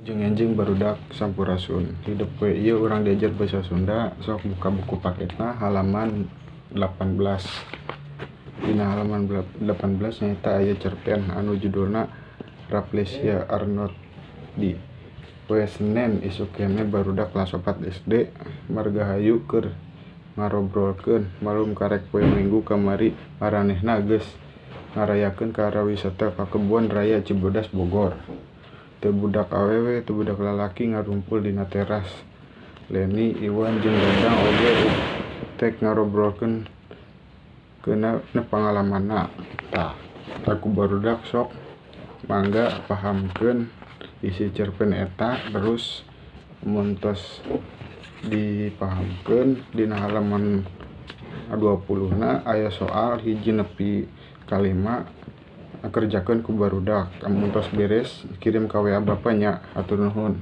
Wilujeng enjing barudak sampurasun. Hidep poe ieu urang diajar basa Sunda, sok buka buku paketna halaman 18. Dina halaman 18 nyaeta aya cerpen anu judulna Rafflesia Arnoldii. Poe Senen isuk keneh barudak kelas 4 SD Margahayu keur ngarobrolkeun malum karek poe Minggu kamari maranehna geus ngarayakeun karawisata ka Kebon Raya Cibodas Bogor. Teu budak awewe teu budak lalaki ngarumpul dina teras. Leni, Iwan jeung Dadang oge tek ngarobrolkeun pangalamanna. Tah ku barudak sok mangga pahamkeun isi cerpen eta terus mun tos dipahamkeun dina halaman 20 na aya soal 1 nepi ka 5 kerjakeun ku barudak. Mun tos beres kirim ka WA Bapa nya. Hatur nuhun.